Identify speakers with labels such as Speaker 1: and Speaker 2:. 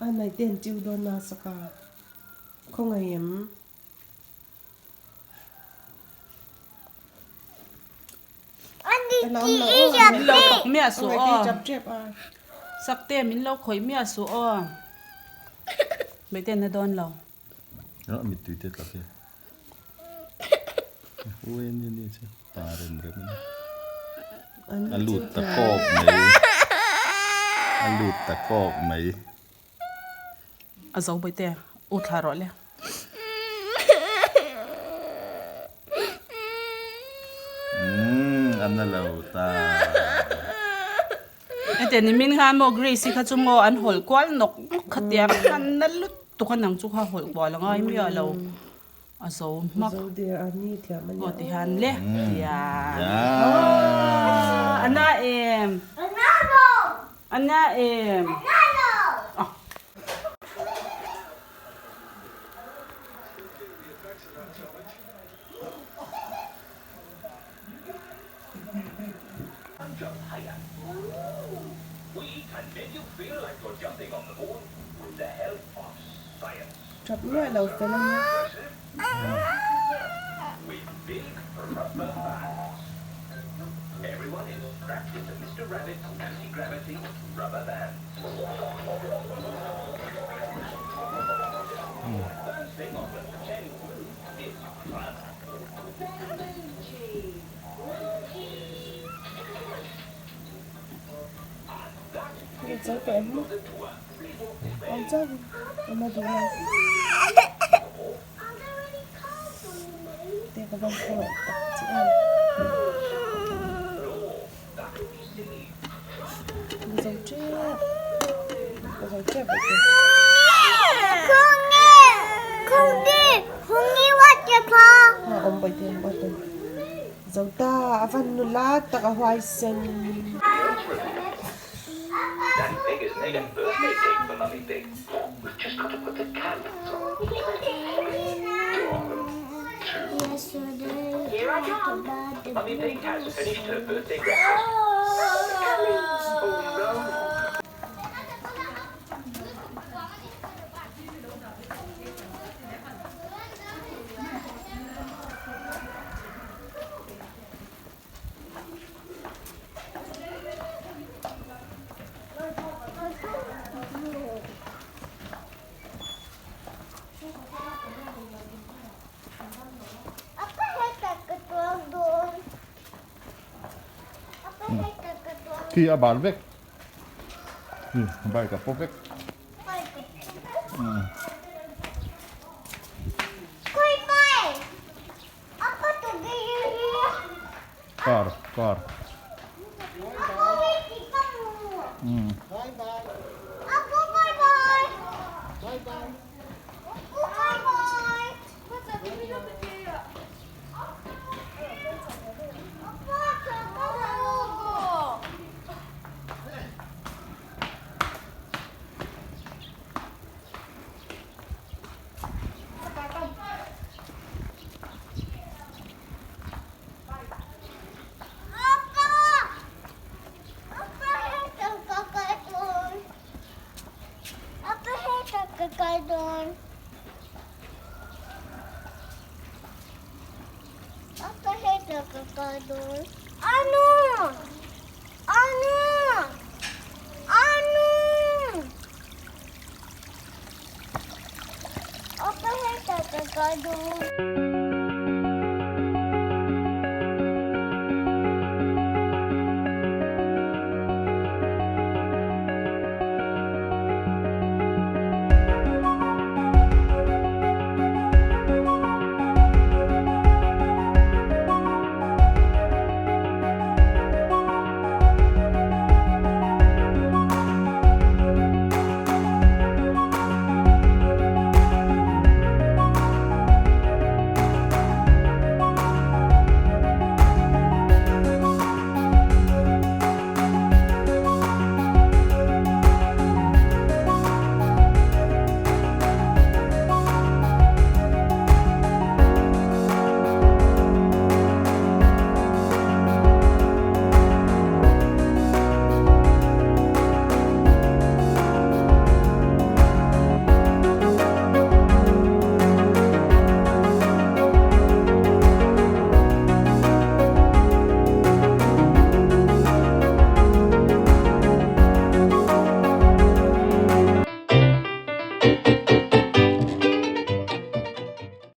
Speaker 1: A nai te an chiu dawn a saka khawngaih em?
Speaker 2: Min lo thawk miah suh aw. Sakte min lo khawih miah suh aw. Bawihte na dawn lo.
Speaker 3: A mittui te tla khi. Ui ani ani che pa rem rem ani. A lut ta kawk mai. A lut ta kawk mai.
Speaker 2: A zo bawihte u thla rawh le.
Speaker 3: Umm a na lo ta.
Speaker 2: Hete nimin khan maw Grace hi kha chu maw an hawlh kual nawk nawk kha tia khan na lutuk a nang chu kha hawlh kual a ngai miah lo a zo hmak aw ti hian le tian a na em a na em.
Speaker 1: Tap miah lo fel a nia. Zota a van nula tak a huaisen.
Speaker 3: Khi a bal vek. Bike a pawp vek. Car, car.